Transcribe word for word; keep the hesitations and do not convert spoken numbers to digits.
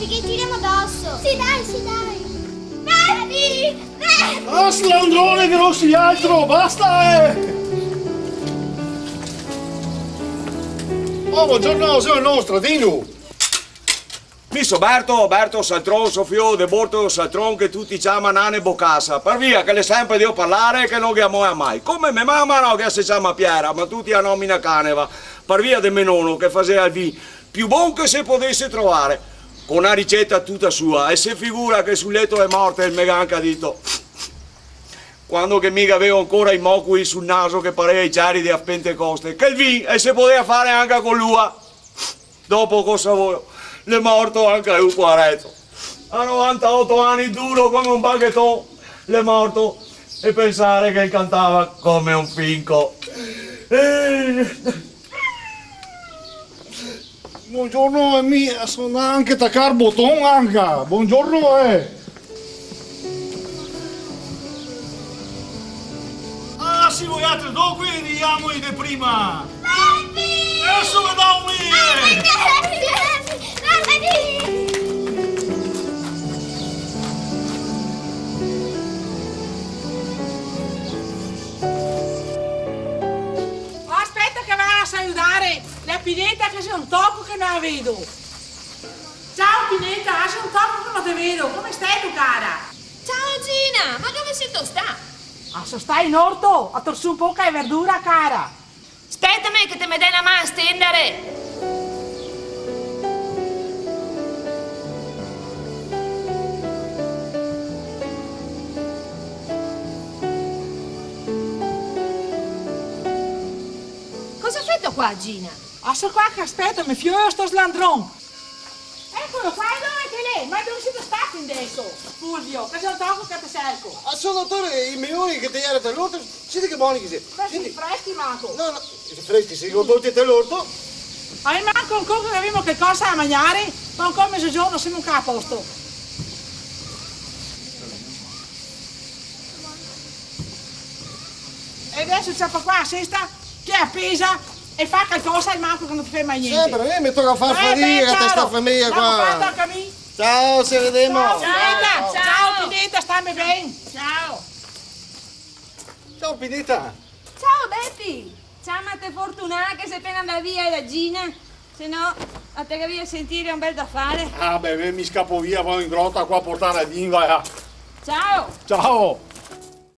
Che tiremo doso. Sì, dai, sì, dai. Bepi! Bepi! Ah, slandrone che no si altro, basta, eh! Oh, bongiorno, xe el nostro, dilo. Mi so Berto, Berto Saltron, so fio de Borto Saltron che tuti ciama Nane Bocasa, par via che l'è senpre drio parlare che no ghe a moea mai. Come me mama, no, che se ciama Piera, ma tuti a nomina Caneva, par via de me nono che fasea el vin più bon che se podese trovare, co na riceta tuta sua, e se figura che sul leto de morte el me ga anca dito, quando che mi gavevo ancora i mocui sul naso che parea i ciari de a Pentecoste, che el vin el se podea fare anca co l'ua. Dopo cosa voio? L'è morto anca lu, poareto. A novantaoto ani, duro come un bagheton, l'è morto. E pensare che el cantava come un finco. Eh. Bongiorno, e mi so ndà anca tacar boton anca. Bongiorno, eh. Ah, sì, voialtri do, quindi, ndemo de prima. Bepi! Deso ve do un lire. Bepi! Oh, speta che vago a saludare la Pineta, che xe un toco che no la vedo. Ciao Pineta, xe un toco che no te vedo, come steto, cara? Ciao Gina, ma dove seto stà? Ah, so stà in orto a tor su un poca de verdura, cara. Spetame che te me dè na man a stendare. Cosa feto qua, Gina? Ah, so qua che speto me fioło, sto slandron. Ecolo qua, dove che l'è? Ma dove seto stà fin deso? Fulvio, che xe un toco che te serco. Ah, so dotore, i mełoni che te iera te l'orto, senti che boni che xe. Ma sì, senti. Freschi manco. No, no, freschi, sì, go tolti te l'orto. Ah, manco ancora che gavemo calcosa da magnare, ma ancora mezogiorno semo anca a posto. E deso ciapa qua a sesta, che a pesa e fa calcosa, almanco che no te fè mal gnente. Sì, però mi me toca far fadiga, te sta fameja qua. Go fato anca mi. Ciao, se vedemo. Ciao, Pineta. Ciao, Pineta, stame ben. Ciao. Ciao, Pineta. Ciao, Bepi. Ciamate fortunà che xe pena ndà via la Gina. Se no, a te gavea sentire un bel da fare. Ah, beh, beh, mi scapo via, vao in grota qua a portare el vin, va. Ciao. Ciao.